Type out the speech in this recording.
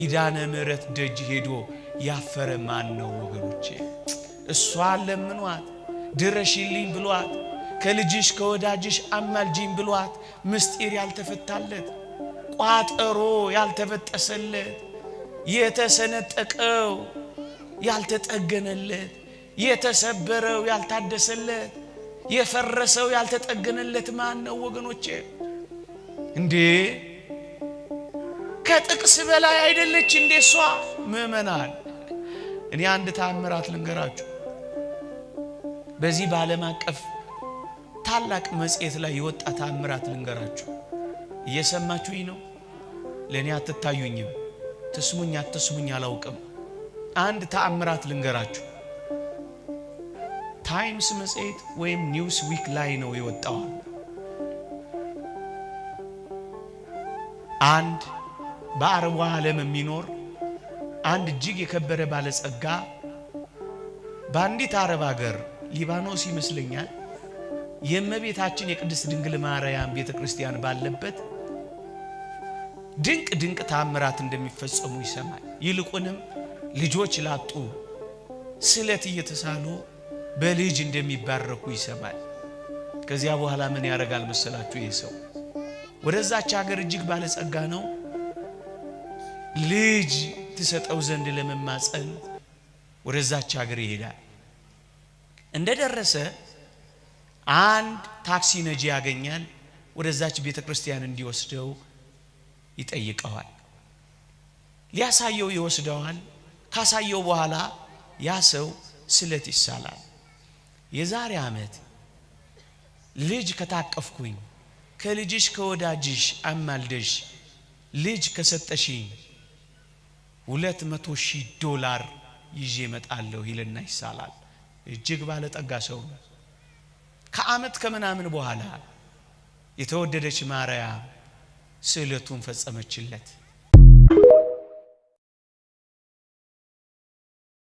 ኪዳነ ምሕረት ደጅ ሄዶ ያፈረ ማን ነው ወገኖቼ? እሷን ለምኗት ድረሽልኝ ብሏት፣ ከልጅሽ ከወዳጅሽ አማልጂኝ ብሏት፣ ምስጢር ያልተፈታለት፣ ቋጠሮ ያልተበጠሰለት፣ የተሰነጠቀው ያልተጠገነለት፣ የተሰበረው ያልታደሰለት፣ የፈረሰው ያልተጠገነለት ማን ነው ወገኖቼ? እንዴ ከጥቅስ በላይ አይደለች እንዴ እሷ? ምእመናን፣ እኔ አንድ ተአምራት ልንገራችሁ። በዚህ በዓለም አቀፍ ታላቅ መጽሔት ላይ የወጣ ተአምራት ልንገራችሁ። እየሰማችሁኝ ነው? ለእኔ አትታዩኝም፣ ትስሙኝ አትስሙኝ አላውቅም። አንድ ተአምራት ልንገራችሁ። ታይምስ መጽሔት ወይም ኒውስ ዊክ ላይ ነው የወጣው። አንድ በአረቡ ዓለም የሚኖር አንድ እጅግ የከበረ ባለጸጋ በአንዲት አረብ ሀገር፣ ሊባኖስ ይመስለኛል፣ የእመቤታችን የቅድስት ድንግል ማርያም ቤተ ክርስቲያን ባለበት ድንቅ ድንቅ ታምራት እንደሚፈጸሙ ይሰማል። ይልቁንም ልጆች ላጡ ስለት እየተሳሉ በልጅ እንደሚባረኩ ይሰማል። ከዚያ በኋላ ምን ያደርጋል መሰላችሁ? ይህ ሰው ወደዛች ሀገር፣ እጅግ ባለጸጋ ነው፣ ልጅ ትሰጠው ዘንድ ለመማፀን ወደዛች ሀገር ይሄዳል። እንደደረሰ አንድ ታክሲ ነጂ ያገኛል። ወደዛች ቤተ ክርስቲያን እንዲወስደው ይጠይቀዋል። ሊያሳየው ይወስደዋል። ካሳየው በኋላ ያ ሰው ስለት ይሳላል። የዛሬ ዓመት ልጅ ከታቀፍኩኝ፣ ከልጅሽ ከወዳጅሽ አማልደሽ ልጅ ከሰጠሽኝ $200,000 ይዤ እመጣለሁ ይልና ይሳላል። እጅግ ባለጠጋ ሰው ነው። ከዓመት ከምናምን በኋላ የተወደደች ማርያም ስዕለቱን ፈጸመችለት።